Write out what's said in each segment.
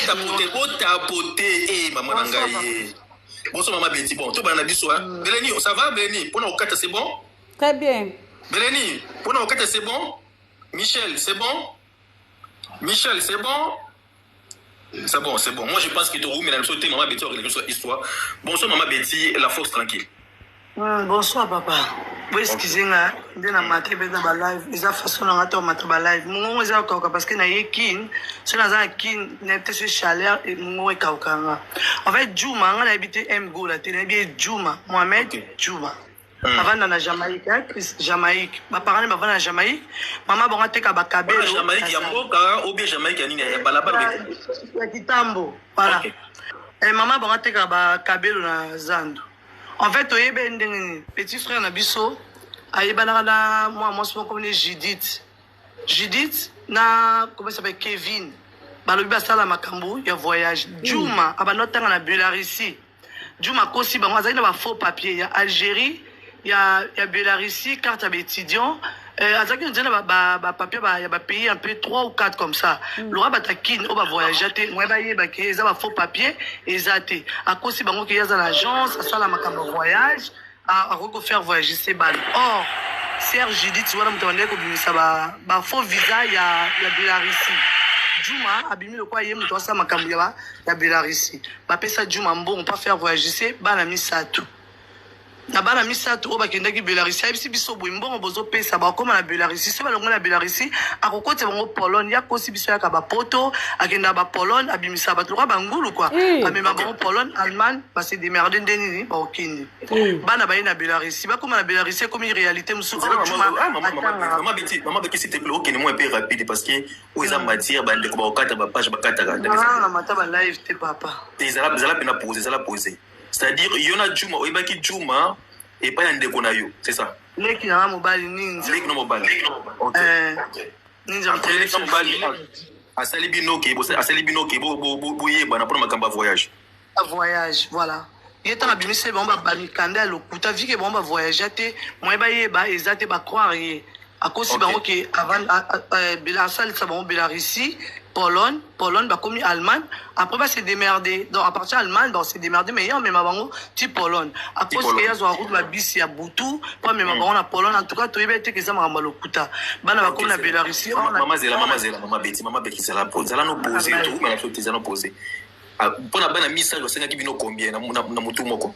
Botapote, botapote. Eh, mama na ngai. Bonsoir maman Betty. Bon, tobana na biso hein. Beleni, ça va Beleni? Pona okata c'est bon? Très bien. Beleni, pona okata c'est bon? Michel, c'est bon? Michel, c'est bon? C'est bon, c'est bon. Moi, je pense que tu roules, mais la maman Betty, histoire. Bonsoir, maman Betty, la force tranquille. Bonsoir papa. Bo excuse nga nde na mate mpe na ba live eza façon na nga to mata ba live. Mongongo eza kokauka parce que na ye kin, so naza na kin na te so chaleur et mongongo ekauka nga. En fait Juma nga nayebi te M Gola te nayebi ye Juma, Mohamed Juma. Avanda na Jamaïque, hein, Chris Jamaïque. Ba parents bavanda na Jamaïque. Mama bango ateka ba kabelo. Jamaïque ya mboka ou bien Jamaïque ya nini ya balabala ya Kitambo. Voilà. Okay. Eh, mama bango ateka ba kabelo na zando. En fait, toyebi ye ndenge nini? Petit frère na biso ayebanaka na mwa mwasi moko ne Judith. Judith na comment ça s'appelle Kevin. Balobi basala makambo ya voyage. Juma abanda otanga na Belarussie. Juma akosi bango azali na ba faux papier ya Algérie, ya Belarussie, carte ya ba étudiant. Azalaki nzela ba, ba, ba papier ba, ya ba pays un peu 3 ou 4 comme ça. Lora batakin o ba voyager te, moi ba yeba ke eza ba faux papier eza te. Akosi bango ke yaza na agence, asala makambo voyage, a akoki ko faire voyager ses balles. Or, Serge Judith wana moto abandaki kobimisa ba faux visa ya Belarussie. Juma abimi lokwa ye moto asala makambo ya Belarussie. Bapesa Juma mbongo pa faire voyager ses bana misato. Na bana misato oyo bakendaki Belarussie, ayebisi biso boye mbongo bozopesa bakoma na Belarussie, soki balongoli na Belarussie akokotisa bango Pologne. Ya kosi biso yaka ba poto, akenda ba Pologne, abimisa bato lokola bangulu quoi. Amema bango Pologne, Allemagne, ba se démerder nde nini bakokende. Bana baye na Belarussie, bakoma na Belarussie ekomi réalité mosusu. Zela, Oyo maman, Juma ah, maman, maman, atangaka. maman Betty, maman Betty, s'il te plaît, okende moi un peu rapide parce que oyo eza matière bandeko bakokata ba page bakataka. Ah, na mata ba live te papa. Ezala ezala pena posé, ezala posé. C'est-à-dire yo na Juma oyebaki Juma epai ya ndeko na yo, c'est ça? Leki na nga mobali ninja. Leki na mobali. Ok. Ninja Après, leki na mobali asali bino ke asali bino ke bo bo boyebana mpona makambo ya voyage. Ya voyage, voilà. Ye ntango abimisi bango ba mikanda ya lokuta, vu que bango ba voyage te, moyen bayeba eza te, ba croire ye. Akosi bango ke avant asalisa bango Belarussie, Pologne, Pologne bakomi Allemagne, après ba se démerder. Donc à partir Allemagne ba se démerder, mais ye amema bango ti Pologne. Akosi ke ye azwaka kutu ba bisi ya butu po amema bango na Pologne. En tout cas toyebi te ke eza makambo ya lokuta. Bana bakomi na Belarussie. Mama zela, mama zela, mama Betty, mama Betty zela po zala no poser, tokomela so te, zala no poser. Mpona bana misato asengaki bino combien na motu moko?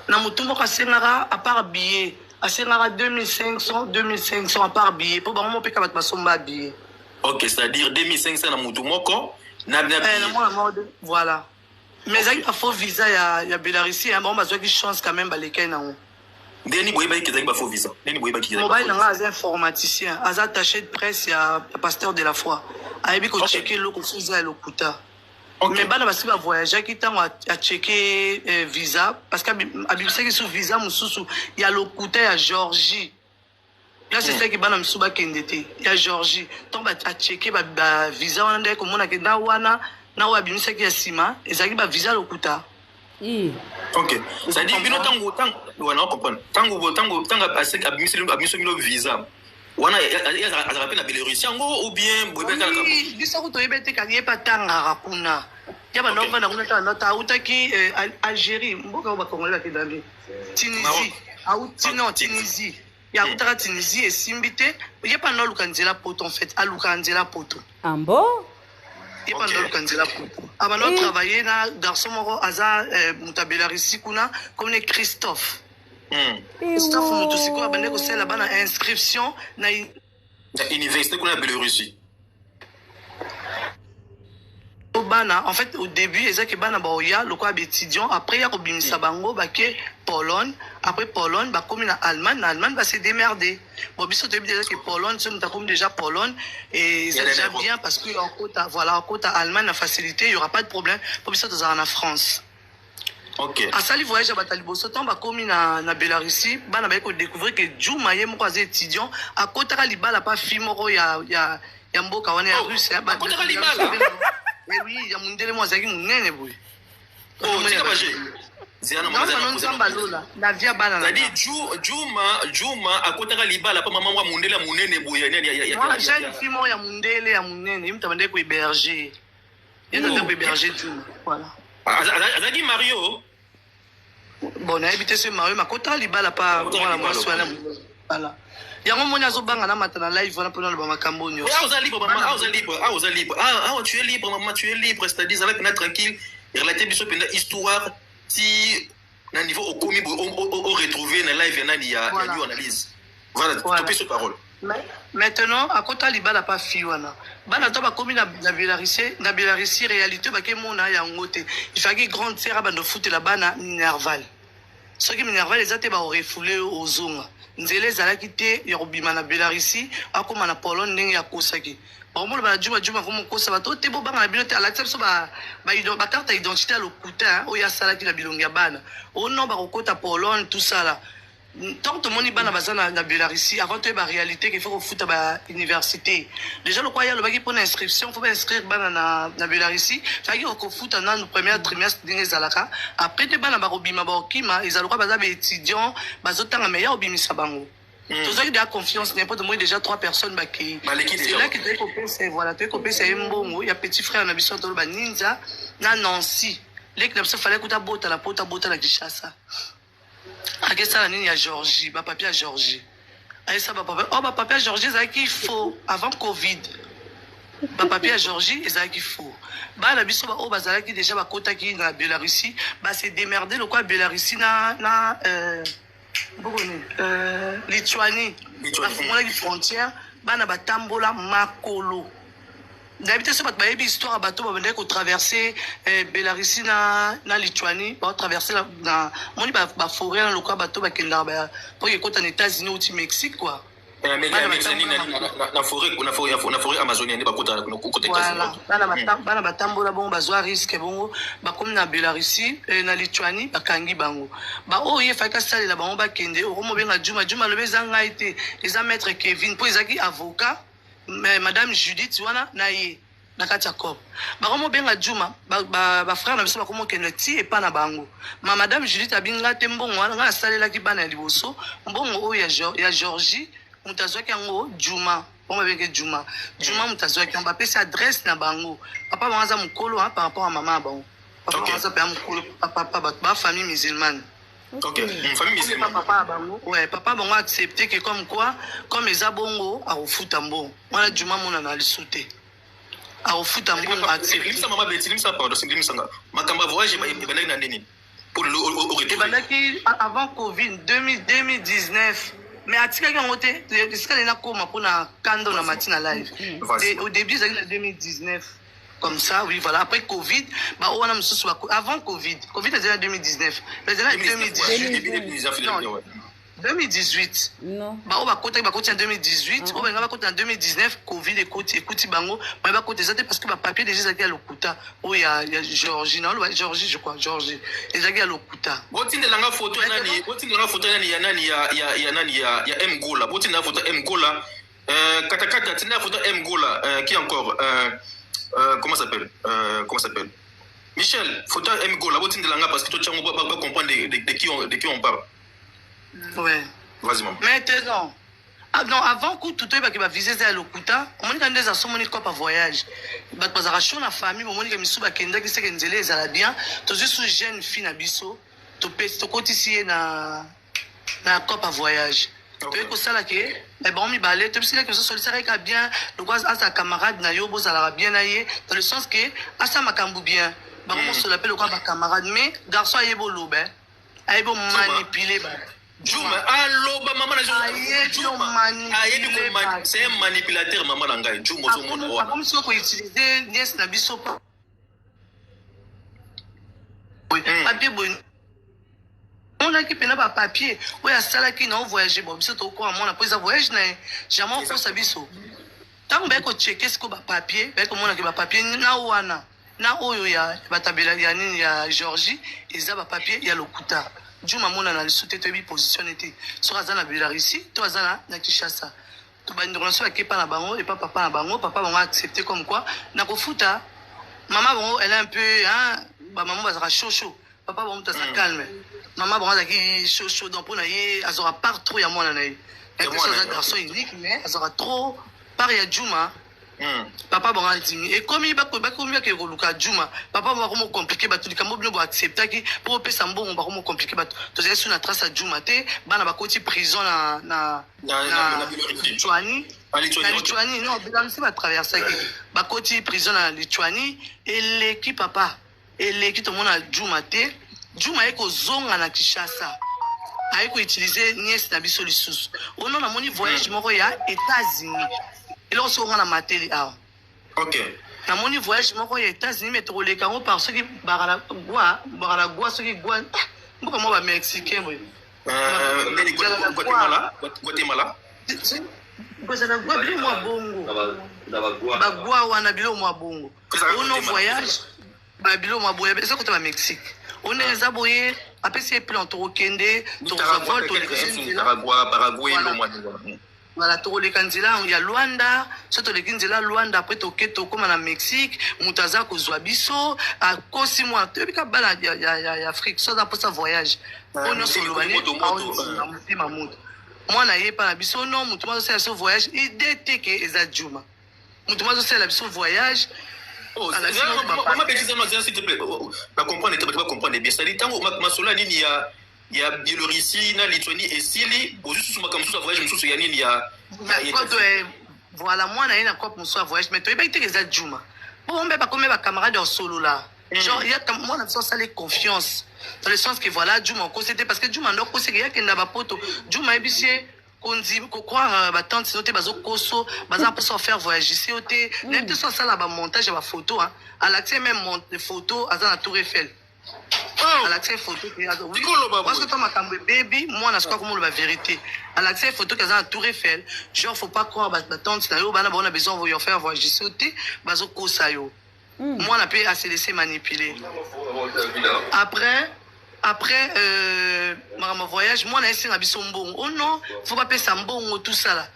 Na motu moko asengaka à part billet, asengaka 2500, 2500 à part billet, po bango mopeka bato basomba billet. Ok, c'est-à-dire 2500 na motu moko na Na billet. mwana moko de, voilà. Mais ezalaki ba faux visa ya Belarussie, hein, bango bazwaki chance quand même balekaki nango. Ndeni boyebaki ezalaki ba faux visa? Ndeni boyebaki ezalaki ba Mobali faux na nga visa? aza informaticien, aza attaché de presse ya pasteur de la foi. Ayebi ko checker eloko soki eza ya lokuta. Mais bana basi ba voyageaki ntango achecker visa, parce que abimisaki su visa mosusu ya lokuta ya Georgie. Place esalaki bana mosusu bakende te ya Georgie. Ntango achecker ba visa wana, nde komona ke na wana na oyo abimisaki ya nsima ezalaki ba visa lokuta. Ok. C'est-à-dire bino tango tango wana comprendre. Tango tango tango abimisi bino visa. Wana azalaka mpe na Belarussie yango ou bien boyebi kaka? Oui, biso kutu toyebi te kaka ye mpe atangaka kuna. Ya banda ovanda kuna tala nota autaki Algérie, mboka oyo bakongoli bakendaki. Tunisie. Auti non Tunisie. Ya autaka Tunisie esimbi te. Ye mpe anda aluka nzela poto en fait, alukaka nzela poto. Ambo? Ye mpe anda aluka nzela poto. Abanda otravailler na garçon moko aza moto ya Belarussie kuna, comme ne Christophe. Christophe moto sikoyo abandi kosalela bana inscription na Na université kuna ya Belarussie. Bana en fait au début ezaki bana baoya lokola baétudiant, après ya kobimisa bango bake Pologne, après Pologne bakomi na Allemagne, na Allemagne ba se démerder. Bon, biso toyebi déjà que Pologne, soki moto akomi déjà Pologne et eza déjà bien parce que akota, voilà, akota Allemagne na facilité, il y aura pas de problème po biso tozala na France. Asali voyage ya bato ya liboso. Ntango bakomi na Belarussie, bana baye kodécouvrir ke Juma ye moko aza étudiant, akotaka libala pa fille moko ya mboka wana ya Oh, russe. Akotaka libala? Eh oui, ya mondele mo azalaki monene boye. Oh, tika baje. Zela na mama, zela na Nzambe alola na vie ya bana na C'est-à-dire Juma akotaka libala pa mama mwa mondele ya monene boye ya jeune fille moko ya mondele ya monene, ye moto abandaki kohéberger. Ye tata kohéberger Juma, voilà. Azalaki mario. Bon, nayebi te soki mario makota libala pa mwana mwasi wana. Voilà, yango moni azobanga na mata na live wana mpona aloba makambo nyonso. Ah, oza libre, maman. Ah, oza libre. Ah, oza libre. Ah, ah, tu es libre, maman, tu es libre. C'est-à-dire, zala mpenza tranquille, relate biso mpenza histoire ti na niveau okomi oretrouve na live ya nani ya New Analyse. Voilà, topesi parole. Maintenant, akota libala pa fi wana, bana to bakomi na Biélorussie. Na Biélorussie, réalité bakemona yango te. Ifaki grande sœur abanda ofutela bana minerval. Soki minerval eza te, baorefouler yo, ozonga. Nzela ezalaki te ya kobima na Biélorussie akóma na Pologne. Ndenge akosaki bakomoloba na Juma, Juma akomokosa bato te, bobanga na bino te. Alakisa biso bacarte ya identité ya lokuta oyo asalaki na bilongi ya bana. Ono bakokota Pologne, tout ça là. Tant tomoni bana baza na Biélorussie, avant toyeba réalité ke faut kofuta bauniversité déjà, lokwa ye alobaki mpona inscription, faut bainscrire bana na Biélorussie, faki kofuta nanu première trimestre ndenge ezalaka. Après nde bana bakobima, bakokima, eza lokwa baza baétudiant, bazotanga, mais ya obimisa bango. Tozwaki déjà confiance n'importe moi, déjà trois personnes bakei. C'est là que toyei kopesa, voilà, toyei kopesa ye mbongo ya petit frère na biso. Toloba Ninza na Nancy, leki na biso, fallait kuta botala po tabota na Kinshasa. Akesala nini ya Georgie, bapapier ya Georgie, ayesa bapapier oyo, bapapier ya Georgie ezalaki faux avant Covid. Bapapier ya Georgie ezalaki faux. Bana biso oyo bazalaki déjà bakotaki na Biélorussie, base démerde lokola Biélorussie na mboko nini, Lituanie, bafungolaki frontière, bana batambola makolo. Nayebi te so bato bayebi histoire ya bato babandaki kotraverse Bélarussie na Lituanie, baotraverse na moni baforêt na lokola bato bakendaka mpo ekota na États-Unis outi Mexique, quoi. Na forêt amazonienne nde bakota. Voilà, bana batambola bongo, bazwa risque bongo, bakomi na Bélarussie, na Lituanie, bakangi bango. Baoyo ye faki asalela bango bakende, okomobenga Juma. Juma alobi eza ngai te, eza maître Kevin, mpo ezalaki avocat madame Judith wana na ye na kati ya cop. Bakomobenga Juma, bafrère na biso bakomokende ti epa na bango. Ma madame Judith abinga te, mbongo wana ngai asalelaki bana ya liboso, mbongo oyo ya Georgie, moto azwaki yango Juma. Bongo babenge Juma, Juma moto azwaki yango. Bapesi adresse na bango. Papa bango aza mokolo par rapport à mama ya bango. Papa bango aza mpenza mokolo, papa bato bafamille musulmane. Ok, famille musulmane. Papa ya bango, ouais, papa bango accepté que comme quoi, comme eza bongo, akofuta mbongo wana. Juma monana lisu te, akofuta mbongo, accepté. Limisa, mama Beti, limisa, pardon, limisanga. Makambo ya voyage ebandaki na nini pour le Ebandaki avant Covid, 2019, mais atikaki yango te. Esika nini nakóma mpona kando na mati na live. Au début ezalaki na 2019 comme ça, oui, voilà. Après Covid, baoyo wana mosusu, avant Covid, Covid ezali na 2019, ezali na 2018, non, 2018. Baoyo bakotaki, bakoti na 2018. Oyo balinga bakota na 2019, Covid ekoti, ekuti bango baye bakota eza te, parce que bapapier déjà ezalaki ya lokuta. Oyo ya Georgie, naoloba Georgie, je crois Georgie ezalaki ya lokuta. Botindelanga photo nani, botindelanga photo nani ya nani ya nani ya M Gola. Botindelanga photo M Gola, katakata, tindela photo M Gola. Qui encore? Comment s'appelle, comment s'appelle, Michel, photo M Gola, botindelanga, parce que toi tu vas comprendre de qui on parle. Ouais. Vas-y, maman. Maintenant, ah, non, avant kutu toyebaki bavisa eza ya lokuta. Omonika nde eza somoni kopa voyage, bato bazalaka chaud na famille. Bomonika misusu bakendaki seke nzela ezala bien. Tozwi su jeune fille na biso, tokotisi ye na copa voyage. Toyei kosala ke bango mibale, toyebisilaki biso, solisaka ka bien lokwa aza camarade na yo, bozalaka bien na ye, dans le sens ke asala makambo bien, bango mosola mpe lokwa bacamarade. Mais garçon ayebi oloba, ayebi omanipuler bato. Juma aloba, mama na Juma ayebi, c'est un manipulateur, mama na ngai Juma, ozomona wana. Akomi soki koutiliser nièce na biso, papier boye omonaki mpena bapapier oyo asalaki na ovoyage. Bon, biso tokokoma mona mpo eza voyage na ye, jamais okosa biso. Ntango baye kochecker sikoyo bapapier, baye komonaki bapapier na wana na oyo ya batabela ya nini ya Georgie eza bapapier ya lokuta. Juma amonana lisusu te, toyebi position te soki aza na Biélorussie to aza na Kinshasa. To bandeko na so bakepa na bango epa papa na bango. Papa bango accepté comme quoi na kofuta. Mama bango, elle est un peu, hein, bamama bazalaka chaud chaud. Papa bango moto aza calme, mama bango azalaki chaud chaud. Donc mpo na ye, azwaka part trop ya mwana na ye. Aza garçon unique, mais azwaka trop part ya Juma. Papa bango andimi, ekomi bakomi bakende koluka Juma. Papa bango bakomi compliquer bato, likambo bino boacceptaki mpo bopesa mbongo, bakomi compliquer bato. Tozali su na trace ya Juma te. Bana bakoti prison na Na Lituanie. Na Lituanie, non, Bilarussie batraversaki, bakoti prison na Lituanie. Eleki papa, eleki, tomona Juma te. Juma aye kozonga na Kinshasa, aye koutiliser nièce na biso lisusu. Ono namoni voyage moko ya États-Unis, eloko soki onga na mateli awa. Namoni voyage moko ya États-Unis, mais tokoleka yango par soki Baralagua, Baralagua, soki gua, mboka moko bamexicain boye. Guatemala, Guatemala. Kozala gua, bilo mwa bongo, bagua wana, bilo mwa bongo. Ono voyage babilo mwa boye eza kota bamexique. Ono eza boye, apesi ye plan, tokokende, tokozwa vol, tolekisi nzela. Voilà, tokoleka nzela ya Luanda. So toleki nzela ya Luanda, après toke, tokóma na Mexique, moto aza kozwa biso. Akosi mwana, toyebi ka bana ya Afrique, so aza mposa voyage oyo nyonso, oloba ne aondima motema moto. Mwana ye epa na biso, non, moto moko azosala biso voyage, idée te ke eza Juma, moto moko azosalela biso voyage. Mama Betty, s'il te plaît, bacomprendre te, bato bacomprendre bien. C'est-à-dire ntango masolo ya nini ya Biélorussie na Lituanie esili, bozwi susu makambo mosusu ya voyage mosusu ya nini ya Voilà, mwana ye na cope mosusu ya voyage, mais toyebaki teke eza Juma. Po mbe bakomi bacamarade ya osolola, genre ya mwana biso asali confiance, dans le sens que voilà, Juma okosi te, parce que Juma ndo akoseke yakenda bapoto. Juma ayebisi ye kondi kocroire batante no te, bazokoso, baza mposa faire voyage yo te. Nayebi te so asala bamontage ya bafoto, alakisi ye même photo aza na Tour Eiffel, alakisi ye photo. Parce que to makambo ebebi, mwana sikoyo akomoloba vérité, alakisi ye photo ke aza na Tour Eiffel. Genre faut pas croire batante na yo, bana baona besoin yo faire voyage yo te, bazokosa yo. Mwana mpe ase laisser manipuler. Après makambo voyage, mwana esenga biso mbongo. Oh non, faut bapesa mbongo, tosala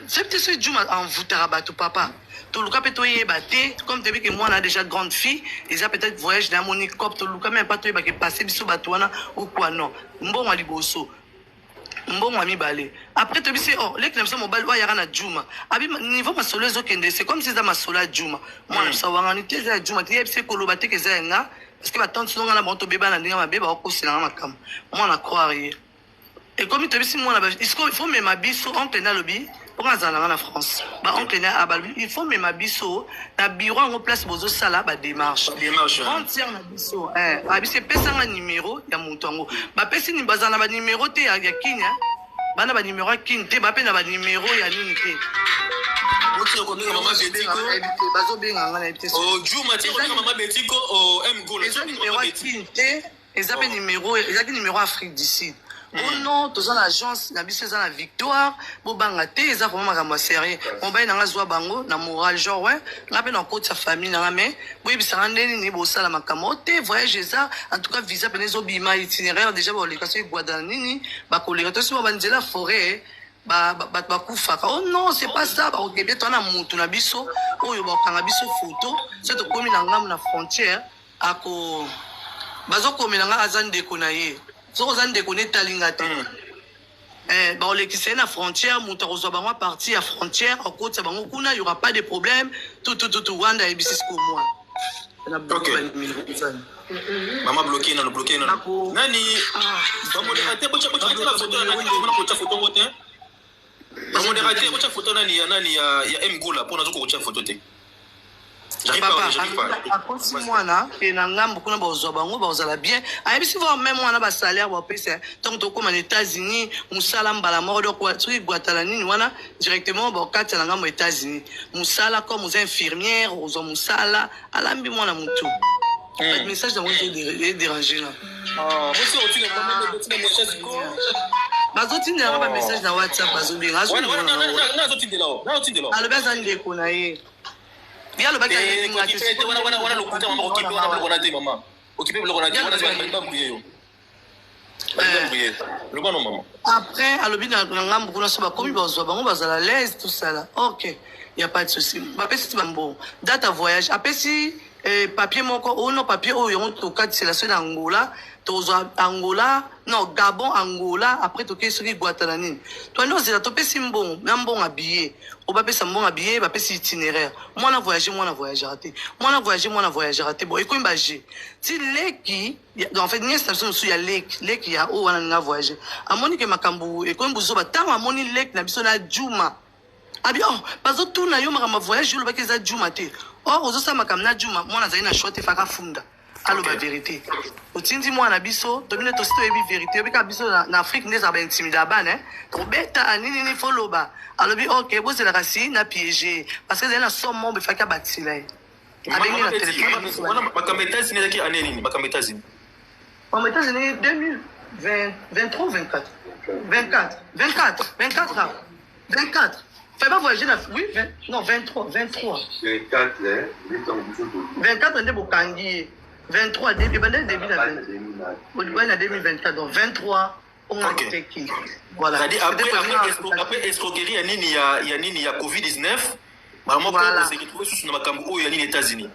soki te, soki Juma envoutaka bato, papa, toluka mpe toyeba te. Comme toyebi ke mwana déjà grande fille, eza peut-être voyage na yamoni cop, toluka même pas toyeba ke passe biso bato wana ou quoi. Non, mbongo ya liboso, mbongo ya mibale. Après toyebi se, oh, leki na biso mobali oyo ayaka na Juma, abi niveau masolo ezokende, c'est comme si eza masolo ya Juma. Mwana biso awangani te, eza ya Juma te. Yebi se koloba te ke eza ya nga, parce que batante no nga na bango tobeba na ndenge mabe, bakokoselanga makambo. Mwana croire ye. Ekomi toyebisi mwana, il faut mema biso. Oncle na alobi mpo azala nanga na France, baoncle na balobi il faut mema biso na bureau yango, place bozosala badémarche. Grande sœur na biso abisi epesanga numéro ya moto yango. Bapesi, bazala na banumero te ya Kinya, bana banumero ya Kini te, bape na banumero ya nini te. Bazobenga nga, nayebi te. Eza numéro ya Kini te, eza mpe numéro, ezalaki numéro Afrique du Sud. Oh non, toza na agence na biso, eza na Victoire, bobanga te, eza vraiment makambo ya sérieux. Mobali na nga zwa bango na moral, genre ouais, nga mpe nakotisa famille na nga, mais boyebisanga nde nini bosala makambo o te. Voyage eza en tout cas visa pene ezobima, itinéraire déjà bakoleka soki Guadana nini, bakoleka tosi banzela forêt, bato bakufaka. Oh non, c'est pas ça, bakokende to na motu na biso oyo bakokanga biso photo so tokomi na ngambu na frontière. Ako bazokomela nga, aza ndeko na ye, soki oza ndeko ne etalinga te. Bakolekisa ye na frontière, moto akozwa bango a partir ya frontière, akotisa bango kuna, y aura pas de problème, tutututu. Wanda ayebisi siko mwana. Ok. Mama, bloqué nano, bloqué nano. Nani bamodérateur, botya botya na photo na nani, mpona kotya photo ngo te. Bamodérateur, botya photo nani ya nani ya M Gola, mpona azokoka kotya photo te. Papa akosi mwana ke na ngambo kuna bazwa bango, bazala bien. Ayebisi voir même mwana basalaire bapesa ntango tokóma na États-Unis, mosala mbala moko. Donc soki Gwatala nini wana, directement bakatisa na ngambo États-Unis, mosala, comme oza infirmière, ozwa mosala. Alambi mwana motu, message nango edérange nga. Bazotindela nga bamessage na WhatsApp, bazobenga. Alobi aza ndeko na ye, ye alobaki. Wana lokuta, mama, okipe wana biloko na te, mama, okipe biloko na te wana, babrouye yo, loba no, mama. Après alobi na ngambu kuna so bakomi, bazwa bango, bazala l'aise, tout ça là. Ok, y a pas de souci. Bapesi ti bambongo, date ya voyage apesi. Eh, papier moko oyo no papier oyo yango tokatisela soki na Angola, tozwa Angola, non Gabon, Angola, après tokei soki Guata na nini. Toandi ozela topesi mbongo, na mbongo ya billet. Oyo bapesa mbongo ya billet, bapesi itinéraire. Mwana voyager, mwana voyagera te. Mwana voyager, mwana voyagera te. Bon, ekomi ba jeu. Ti leki, en fait nièce na biso mosusu ya leki, leki ya oyo wana alinga voyager. Amoni ke makambo ekomi buzoba. Tango amoni leki na biso na Juma, Abi oh bazo tuna yo makambo ya voyage yo olobaki eza Juma te or ozo sala makambo na Juma mwana azali na choix te faka funda aloba okay. Verite otindi mwana biso tobino tosi toyebi verite oyebi kaka biso na, na Afrique nde ezala ba intimida ya bana eh? Tobeta nini nini fo loba alobi ok bozela kasi na piéger parce que ezali na somme moko efaki abakisela ye abengi na telefone. Makambo États-Unis ezalaki année nini? Makambo États-Unis? Makambo États-Unis 2023 24 24 24 24 24 Fais pas voyager na oui 20, non 23 23 24 eh 24 nde bokangi ye 23 début bande début na 20 na 2024 donc 23 on a teki voilà. C'est-à-dire après après, après escroquerie ya nini ya ya nini ya Covid-19 ba moko voilà. Se retrouver sous na makambo oyo ya nini États-Unis.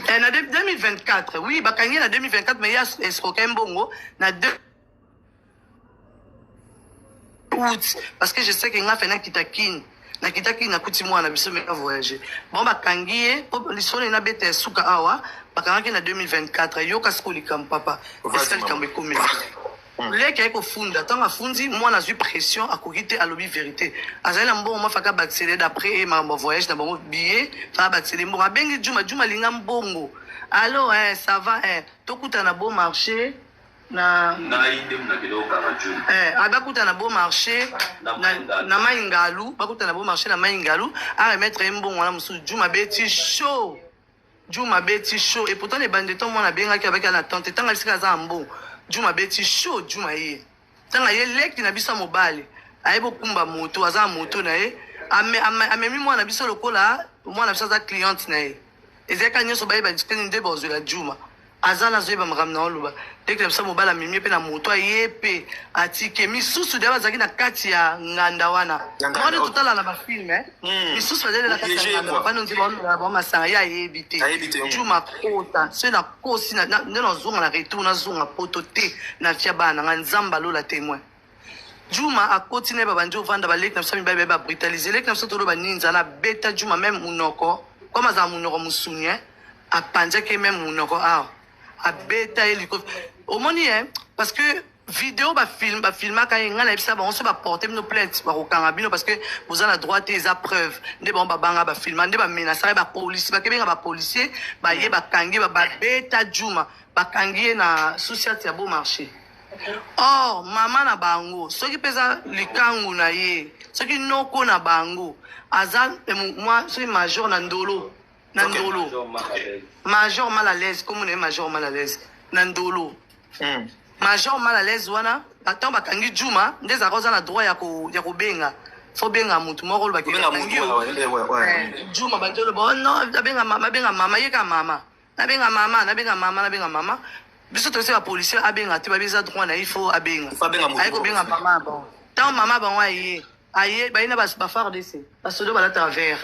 Eh, na 2024 oui bakangi na 2024 mais ya escroquer mbongo na 2 août parce que je sais que nga fe nakita kin nakita kin nakuti mwana biso me voyager bon bakangi ye po lisolo ena beta ya suka awa bakangaki na 2024 yoka sikoyo likambo papa esika likambo ekomeli leki aye kofunda ntango afundi mwana azwi pression akoki te alobi verité azali na mbongo mafaka bakisele d'après ye makambo ya voyage na bango billet faka bakisele mbongo abengi juma juma alinga mbongo allo eh, ça va eh, tokutana na beau marché na ngai nde nakende kokanga Juma. Eh, abakuta na beau marché na, na mai ngalu bakuta na beau marché na mai ngalu aremettre ye mbongo wana mosusu Juma abeti chaud Juma abeti chaud et pourtant ebande to mwana abengaki abaki na tante ntango abisika aza na mbongo Juma abeti chaud Juma ye ntango aye leki na biso ya mobali aye bokumba moto aza na moto na ye amemi mwana biso lokola mwana biso aza cliente na ye ezalaki nyonso bayeba nde bazwela Juma aza nazoyeba makambo na oloba leki na biso mobali amemi mpe na moto aye mpe atike misusu deya bazalaki na kati ya nganda wana wana totala na bafilme misusu bazali na kati ya nganda bafandi nzi baomela bango masanga ye ayebi te Juma kota soki nakosi nde nazonga na retour nazonga poto te na fia bana na ngai Nzambe alola témoin Juma akoti na ye babandi ovanda baleki na biso mibali baye babrutalize leki na biso toloba nini nzala abeta Juma meme munoko comme azala munoko mosuni apanzaki ye meme munoko awa abeta ye likofi omoni ye parce que video bafilm bafilmaka ye ngai nayebisa bango so baporte bino plainte bakokanga bino parce que boza na droit te eza preuve nde bango babanga bafilma nde bamenasaka ye bapolisi bakebenga bapolisier baye bakangi babeta Juma bakangi ye na sous-ciat ya beau marché. Or mama na bango soki mpe eza likangu na ye soki noko na bango aza mwa soki major na ndolo na ndolo major mal à l'aise komona ye major mal à l'aise na ndolo major mal à l'aise wana ntango bakangi Juma nde ezalaka oza na droit ya kobenga fo benga mutu moko olobaki Juma bandi oloba oh non abenga mama abenga mama ye ka mama nabenga mama nabenga mama nabenga mama biso toyesi bapolisier abenga te babi eza droit na ye il faut abenga aye kobenga mama bon ntango mama bango aye aye baye na ba FARDC basoda balataka vert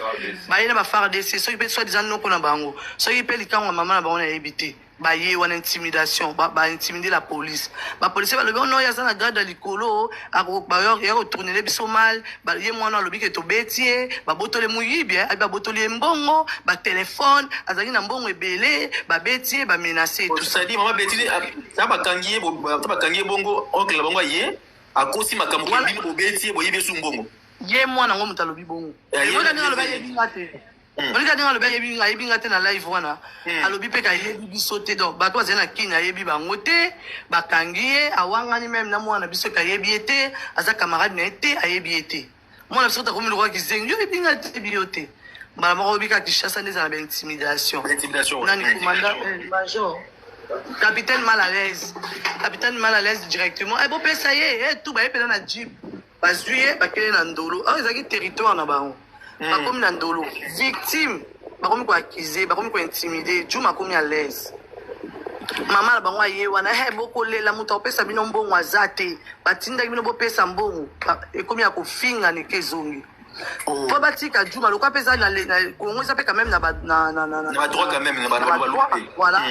baye na ba FARDC soki mpe soit disant noko na bango soki mpe likango ya mama na bango nayebi te baye wana intimidation baintimide la police bapolisier balobi ono oyo aza na grade ya likolo ya kotournele biso mal ye mwana alobi ke tobeti ye babotoli moyibi abi babotoli ye mbongo batelefone azalaki na mbongo ebele babeti ye bamenace. C'est-à-dire mama Betty ta bakangi ye ta bakangi ye bongo oncle na bango aye akosi makambo bino bobeti ye boyebi esu mbongo. Ye mwana ngo moto alobi bongo ebona ndenge alobi ayebi nga te olinga ndenge alobi ayebi ayebi nga te na live wana alobi mpe kayebi biso te donc bato bazali na kini ayebi bango te bakangi ye awangani meme na mwana biso kayebi ye te aza camarade na ye te ayebi ye te mwana biso takomi lokola kizengi yo oyebi nga te yebi yo te mbala moko oyebi kaka Kinshasa nde eza na baintimidation nani commandant major capitaine mal à l'aise capitaine mal à l'aise directement bopesa ye tout baye mpena na jeep bazwi ye bakende na ndolo awa ezalaki territoire na bango bakomi na ndolo victime bakomi koaccuser bakomi kointimider Juma akomi à l'aise mama na bango aye wana he bokolela moto akopesa bino mbongo aza te batindaki bino bopesa mbongo ekomi ya kofinga neke ezongi. Oh. Po batika Juma lokwa mpe eza na Congo, eza mpe quand même na na badroit quand même, na ba voilà.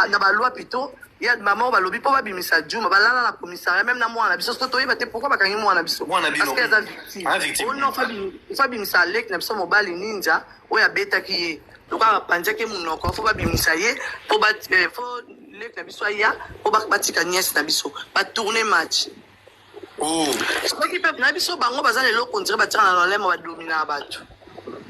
Na baloi plutôt ya mama oyo balobi mpo babimisa Juma, balala na commissariat même na mwana na biso. Soki toyeba te pourquoi bakangi mwana na biso, parce que aza victime. Oh non, faut abimisa leki na biso mobali Ninja oyo abetaki ye, lokola bapanzaki monoko, faut babimisa ye, po faut leki na biso aya mpo batika nièce na biso. Batourne match. Soki mpe na biso bango baza na eloko ndire batiaka na lolemo, badominaka bato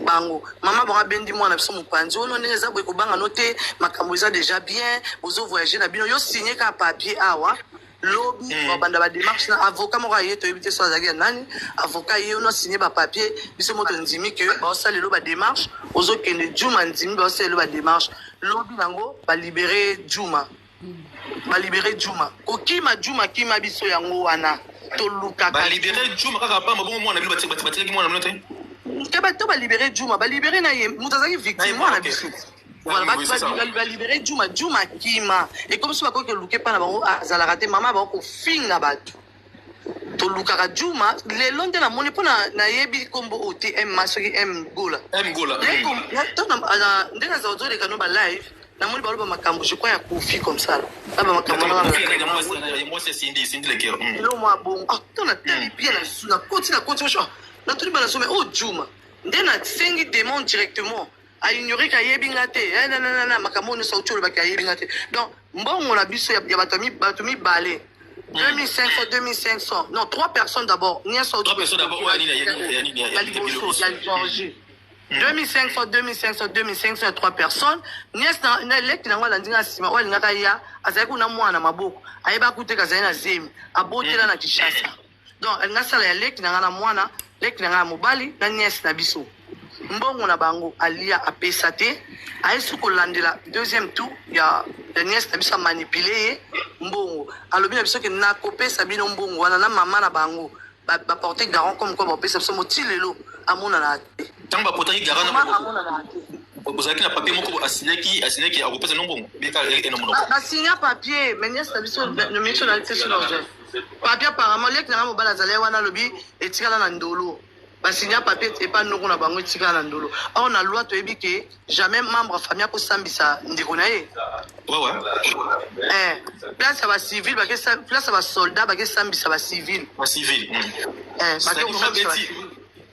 bango. Mama bango abendi mwana biso mopanzi ono ndenge eza boye, kobanga no te, makambo eza déjà bien, bozovoyage na bino, yo signe kaka papier awa. Lobi babanda badémarche na avocat moko aye, toyebi te so azalaki ya nani. Avocat ye ono asigne bapapier, biso mo tondimi ke baosala lelo badémarche, ozokende. Juma ndimi, baosala lelo badémarche, lobi nango balibere Juma. Balibere Juma, kokima Juma kima biso yango wana tolukaka. Balibere Juma kaka pamba bongo, mwana bino batikaki mwana bino te? Te, bato balibere Juma, balibere na ye moto azalaki victime, mwana biso. Voilà, balibere Juma, Juma kima. Ekomi so bakoki koluka epa na bango, azalaka te. Mama bango kofinga bato, tolukaka Juma. Lelo nde namoni mpo nayebi nkombo oyo te, M ma soki M Gola. M Gola. Ndenge azala ozoleka no balive, namoni baloba makambo, je crois ya Kofi comme ça na bamakambo elo mwa bongo. To natali bien, nakoti nakoti, natuni bana so, mais oyo Juma nde nasengi demande directement, aignore ke ayebi nga te. Nanana makambo oyo nyonso auti olobaki, ayebi nga te. Donc mbongo na biso ya bato mibale, 2500, 2500, non, trois personnes d'abord, nyonso ya liboso ya Georgie, 2500, 2500, 2500 ya trois personnes. Nièce na leki nango alandi nga nsima. Oyo alingaka ya azalaki kuna mwana na maboko, ayebaka kuteka, azali na zemi, abotela na Kinshasa. Donc alinga asala ya leki na nga na mwana leki na nga ya mobali na nièce na biso. Mbongo na bango alia, apesa te. Aye su kolandela deuxième tour ya nièce na biso, amanipule ye mbongo. Alobi na biso ke nakopesa bino mbongo wana na mama na bango baporte garant, comme quoi bapesa biso. Moti lelo amonana te. Ntango bapotaki garant, amonana te. Ozalaki na papier moko asignaki akopesa no mbongo beka ena monoko? Basigna papier, mais nièce na biso miso na te sur l'orgel papier. Apparemment leki nanga mobali azali wana, alobi etikala na ndolo. Basinya papier epa noko na bango, etikala na ndolo. Or na loi toyebi ke jamais membre ya famille akosambisa ndeko na ye. Place ya bacivil, place ya basoldat bakesambisa bacivil. Bacivil.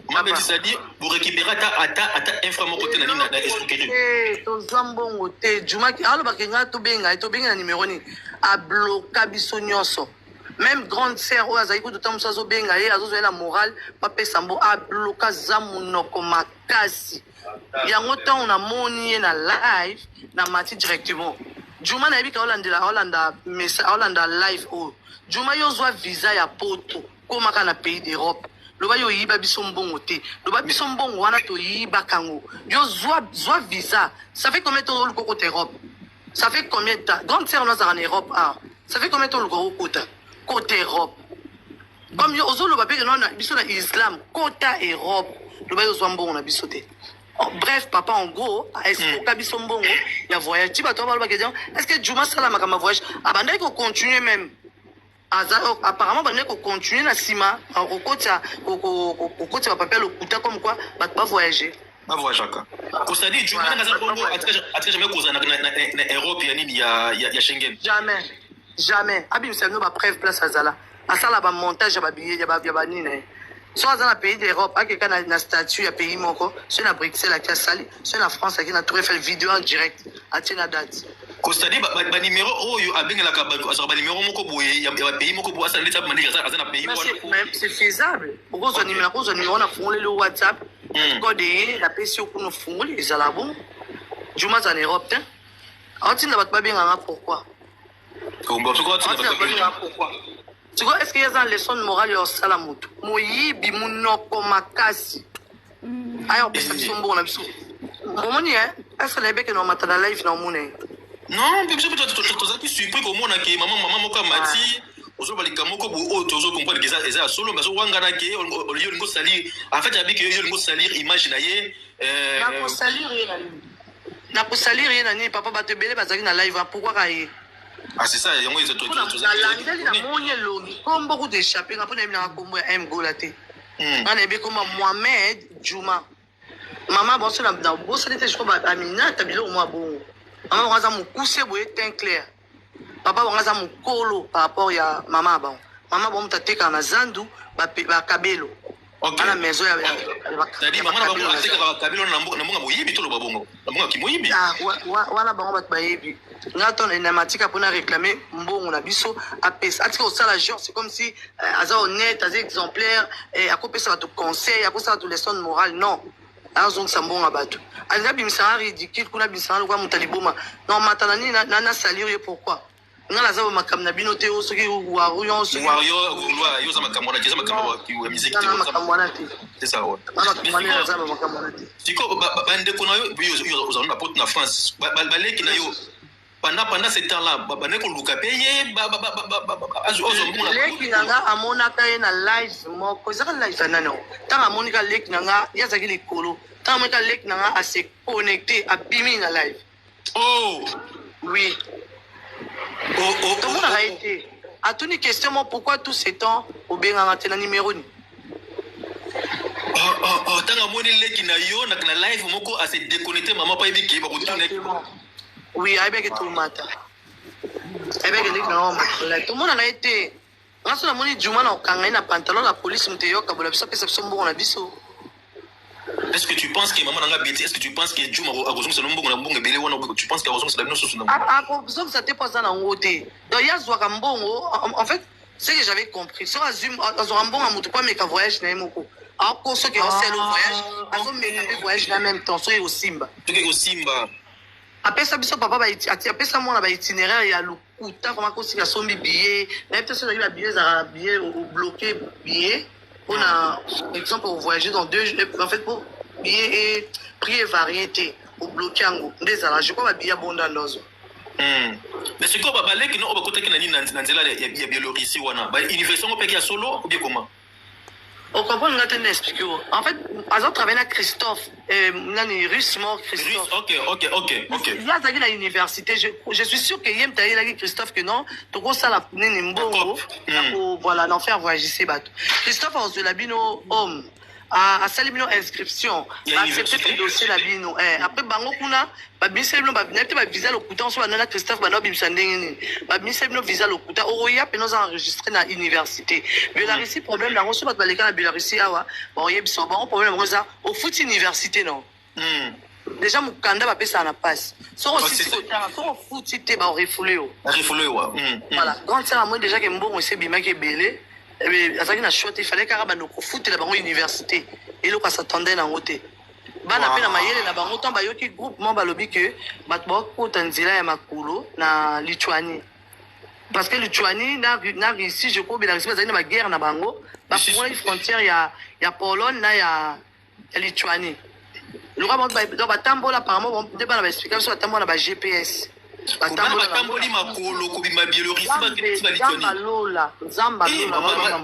Mabeti, c'est-à-dire borécupérer ata un franc moko te na nini, na escroquerie? Tozwa mbongo te. Juma alobaki ngai tobenga ye, tobengi na nimero nini, abloka biso nyonso. Même grande sœur oyo azalaki kutu, ta mosu azobenga ye, azozwa ye na moral, bapesa mbo, abloka. Za monoko makasi yango. Ntango namoni ye na live, na mati directement. Juma nayebi ka aolandela, aolanda message, aolanda live oyo. Juma, yo ozwa visa ya Poto, komaka na pays d'Europe, loba yo oyiba biso mbongo te, loba biso mbongo wana toyibaka yango. Yo zwa visa, ça fait combien temps oluka okota Europe? Ça fait combien de temps grande sœur no azalaka na Europe? Ah, ça fait combien de temps oluka okota kota Europe? Comme yo ozoloba mpe no biso na islam, kota Europe, loba yo ozwa mbongo na biso te. Oh, bref papa, en gros escroka biso mbongo ya voyage. Ti bato balobaka, est ce que Juma asala makambo ya voyage? Abandaki kocontinue même, aza apparemment bandaki kocontinue na nsima kokotisa bapapier lokuta, comme quoi bato bavoyage. Bavoyageaka, c'est-à-dire Juma ndenge aza bongo, atika jamais kozala na Europe ya nini, ya Schengen? Jamais, jamais. Abimisa bino bapreuve place azala, asala bamontage ya babillet ya banini na ye. So aza na pays d'Europe, akeka na statut ya pays moko, so na Bruxelles aki asali, so na France aki na Tour Eiffel, vidéo en direct, atie na date. C'est-à-dire banimero oyo abengelaka bato, azalaka banimero moko boye ya bapays moko boye, asala neti abandeki aza na pays wana. C'est faisable. Okozwa nimero, akozwa nimero, nafungoleli WhatsApp, code ye napesi yo kuna, ofungoli, ezala bon. Juma aza na Europe te, aotinda bato babenganga pourquoi? Pourquoi sikoyo? Est ce que ye aza na leçon de morale ya osala motu moyibi, monoko makasi, aya kopesa biso mbongo na biso? Omoni e asala yebeke na omata na live na omona ye. Non, mpe biso mpe tozalaki surpris komona ke mama moko amati, ozoloba likambo moko boye oyo tozocomprendre ke eza ya solo, mais azowangana ke yo olingi osalir, en fait abi ke yo olingi osalir image na ye. Nakosalir ye na nini? Nakosalir ye na nini, papa? Bato ebele bazalaki na live, pourquoi ka ye? Ah, c'est ça, yango. Nalandeli, namoni elongi, kombo kutu échappe nga mpo nayebi nanga kombo ya M Gola te. Nga nayebi ekoma Mohamed Juma. Mama banso na bosani te, je crois Aminata biloko mwa bongo. Mama bango aza mokuse boye, teint clair. Papa bango aza mokolo par rapport ya mama ya bango. Mama bango moto atekaka na zandu bakabelo. Ana maison ya C'est-à-dire mama na bango atekaka bakabelo na mbongo moyibi, toloba bongo, na mbongo kimoyibi. Ah, wana bango bato bayebi. Nga to na matika mpona réclamer mbongo na biso, apesa, atika kosala genre c'est comme si aza honnête, aza exemplaire, akopesa bato conseil, akosala bato leçon de morale. Non, azongisa mbongo ya bato. Alingi abimisanga ridicule kuna, abimisanga lokola moto aliboma. Non, mata na nini na salir ye? Pourquoi nga naza ba makambo na bino te? O soki warrior, soki Warrior, Gaulois, yo oza makambo wana te, eza makambo ya musique te. Na makambo wana te. C'est ça, ouais. Na makambo wana, naza ba makambo wana te. Sikoyo bandeko na yo, yo ozala na poto, na France, baleki na yo pendant ce temps là bandeki koluka mpe ye azwa mbongo na Leki na nga amonaka ye na live moko, ezaka live ya nani? Ntango amonika leki na nga, ye azalaki likolo. Ntango amonika leki na nga ase connecté, abimi na live. Oh. Oui. Oh. Tomonaka ye te. Atuni question mo: pourquoi tout ce temps obenganga te na numéro ni? Oh, ntango amoni leki na yo na live moko, ase déconnecté, mama, mpo ayebi ke bakotuna. Oui, ayebaki tomata, ayebaki leki na nga. Tomonaka ye te. Nga so namoni Juma na kokanga ye na pantalon na polise. Moto eyokabola biso, apesa biso mbongo na biso. Est-ce que tu penses que mama nanga Betty, est-ce que tu penses que Juma akozongisa no mbongo na mbongo ebele wana? Tu penses que akozongisa bino susu na Akozongisa te mpo aza nango te. Donc ye azwaka mbongo, en fait, ce que j'avais compris, soki azwi, azwaka mbongo ya motu mpo ameka voyage na ye moko. Ako soki osala voyage, azomeka mpe voyage na même temps, soki osimba. Soki ekosimba. Apesa biso papa apesa mwana baitinéraire ya lokuta. Vraiment, kosika asombi billet, nayebi te soki ezalaki babillet, ezalaka billet obloqué, billet mpona exemple ovoyager dans deux, en fait po billet e prix evarie te, obloqué yango nde ezalaka, je crois, babillet abonda ndozo. Mais sikoyo baleki no oyo bakotaki na nini, na nzela ya Biélorussie wana, bauniversité yango mpeki ya solo ou bien comment? Ocomprendre nga te na explique yo. En fait, aza travaille na Christophe, nani, russe mort, Christophe. Ok. Ye azalaki na université. Je suis sûr que ye moto ayelaki Christophe que non, tokosala nini, mbongo. Voilà, na faire voyager bato. Christophe azwela bino homme, asali bino inscription, baaccepte mpe dossier na bino. Après bango kuna babimiseli bino, nayebi te, bavisa lokuta. So banda na Christophe, banda babimisa ndenge nini, babimiseli bino visa lokuta, okoya mpena oza enregistré na université Biélorussie. Problème nango, so bato baleka na Biélorussie awa, baoyebisa bango, problème yango eza ofuti université non déjà mokanda bapesaka na mpasi. Soki osisi kotanga, soki ofuti te, baorefouler yo. Barefoule yo. Voilà. Grande sœur amoni déjà ke mbongo esi ebimaki ebele, azalaki na choix te, fallait kaka bando kofutela bango université. Eloko asatende nango te. Bana mpe na mayele na bango, ntango bayoki groupement balobi ke bato bakota nzela ya makolo na Lituanie, parce que Lituanie na Russie, je crois, Russie bazali na baguerre na bango, bafungolaki frontière ya Pologne na ya Lituanie. Loka donc batambola, apparemment, nde bana baexplika biso, batambola na ba GPS. Batamboli makolo kobima Biélorussie, bakende ba Lituanie. Lola, Nzamba Lola.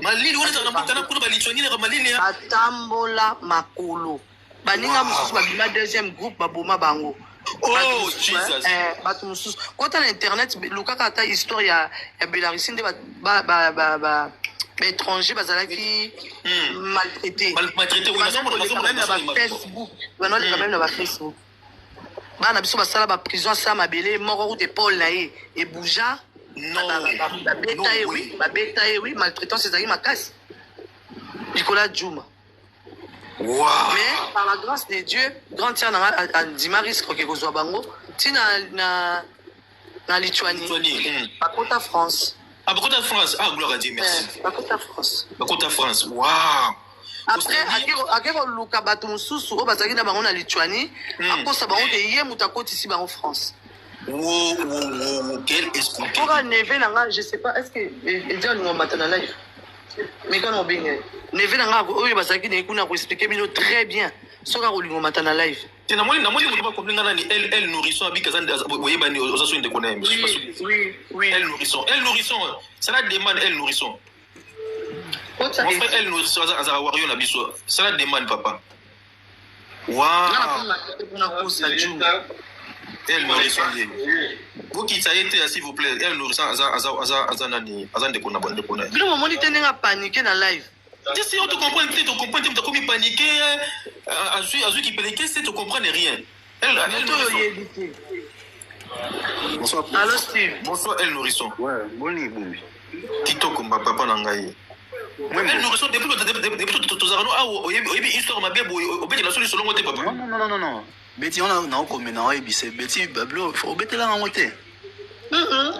Malili wana ezala na mutana kuna, Balituanie naka malili. Batambola makolo. Baninga mosusu babima deuxième groupe, baboma bango. Oh Jesus. Bato mosusu, kota na internet, lukaka ata histoire ya Bélarussie, nde baétranger bazalaki maltraité. Maltraité. Bafacebook, banoleka même na bafacebook. Bana biso basala baprison, asala mabele moko route, épaule na ye ebouja. Babeta ye, oui, babeta ye, oui. Maltraitance ezalaki makasi likolo ya Juma. Mais par la grâce de Dieu, grande sœur nanga andima risque oke kozwa bango ntina na Lituanie, bakota France. Ah, bakota France. Ah, gloire à Dieu, merci. Bakota France. Bakota France, wow. Après ake koluka bato mosusu oyo bazalaki na bango na Lituanie, akosa bango te ye moto akotisi bango France. Wow, quel escroquerie. Mpoka neveu na nga, je sais pas est ce que edi alinga mata na live, mais kana obenga neveu na nga oyo bazalaki na ye kuna, koexpliquer bino très bien soki akolinga mata na live. Te, namoni moto bakomi nga nani, el nourrisson abiki, aza oyebani, oza so ndeko na ye. Oui. El nourrisson, el nourrisson, c'est la demande. El nourrisson, mon frère, el nourrisson azaka wario na biso, c'est la demande, papa. Wow. El nourrisson ye, bokitisa ye te, s'il vous plaît. El nourrisson aza nani, aza ndeko na bandeko na ye. Bino momoni te ndenge apanike na live. Si, si, on te comprend te, to comprend te, moto akomi paniqué, azwi azwi kipeleke se, to comprendre rien. Elle, elle, Moto oyo oyebi te. Bonsoir. Allo Steve. Bonsoir El Nourrisson. Ouais, boni Bumbi. Kitoko mba papa na ngai. El Nourrisson, depuis tozalaka no awa, oyebi oyebi histoire mabe boye, obetela so lisolo ngo te papa. Non, non, non, non, non. Betty, on a okomena oyebise Betty bablo obetelaka yango te.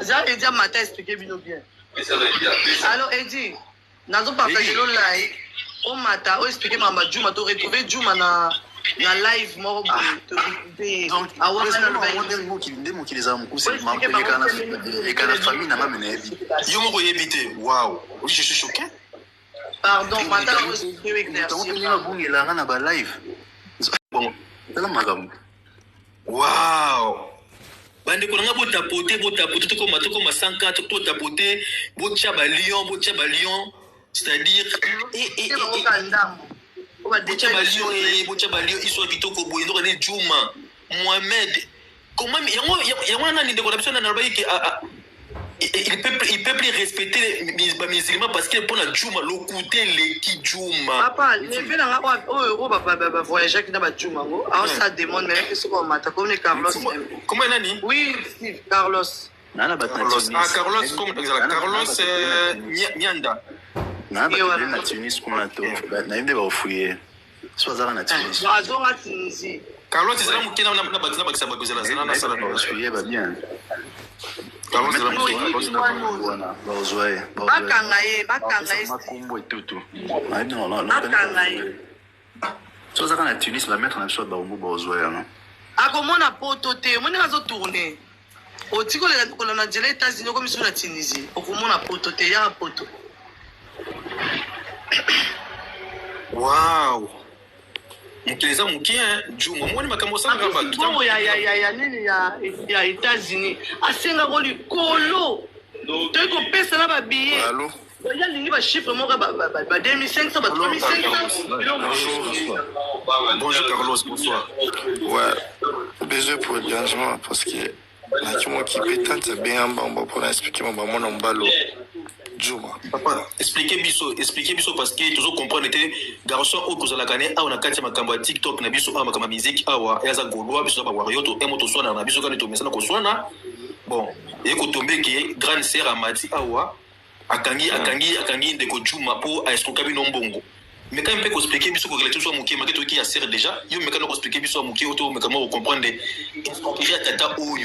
Za Edi amata expliquer bino bien. Allo Edi, nazo partager lo live omata o expliquer makambo ya Juma, to retrouver Juma na live moko boye to retrouver. Donc Awa président, wana yango nde mokili ezala mokuse, eleka na famille na mame nayebi. Yo moko oyebi te. Waouh. Oui, je suis choqué. Pardon, mata o expliquer Moto yango éclaircir. mpe ndenge abungelanga na balive. Bon. Tala makambo. Waouh. Bandeko na nga, botapote, botapote, tokoma 104, totapote, botya balion, botya balion, c'est-à-dire Oka ndambo. Botya balion, botya balion. Histoire kitoko boye, ndoka ne Juma Mohamed, comment yango yango wana nani, ndeko na biso nani alobaki ke il peut plus respecter les bamusulman parce que mpona Juma lokute eleki Juma. Papa, leve nanga oyo oyo bavoyageaki na bajuma yango aosa demande mais soki omata komne Carlos. Comment nani? Oui, Steve, Carlos. Naa na bato na Carlos. Tunis. Ah, Carlos, comme Carlos Nyanda. Naa bato ebele na Tunis kuna, to nayebi nde baofuye so azaka na Tunis. Azonga Tunisie. Carlos, ezala moke na bato na bakisa bato, ezala zala na sala. Baofuye babien. Carlos, ezala moke. Carlos, Wana baozwa ye. Bakanga ye, bakanga ye. Makombo etutu. Bakanga ye. So azaka na Tunis, bamaître na biso ya barumbu baozwa yango. Akomona poto te, omoni azotourne, otiki kolanda nzela États-Unis, okomi so na Tunisie, okomona poto te, yaka poto. Waouh, mokili eza moke hein. Juma, omoni makambo osalaka bato. Bongo ya nini ya États-Unis asengako likolo, toyei kopesa na babillet. Allô. Ye alingi bachiffre moko ba 2500, ba 3500 biloko. Bonjour Carlos, bonsoir. Ouais, désolé pour le dérangement parce que naki moki mpe tante abenga mbamba mpona expliquer mama mwana mobalo Juma. Papa, expliquez biso, expliquez biso, parce que tozo comprendre te. Garçon oyo kozalaka ne awa na kati ya makambo ya TikTok na biso awa, makambo ya musique awa, ye aza Gaulois, biso na bawario, to emo toswana na biso kani, tomesana koswana. Bon, eye kotombe ke grande sœur amati awa, akangi akangi akangi ndeko Juma mpo aescroka bino mbongo. Meka mpe koexpliquer biso, korelate biso ya moke make toyoki ya sere déjà. Yo meka na koexpliquer biso ya moke oyo to meka moko comprendre escroquerie ya tata oyo.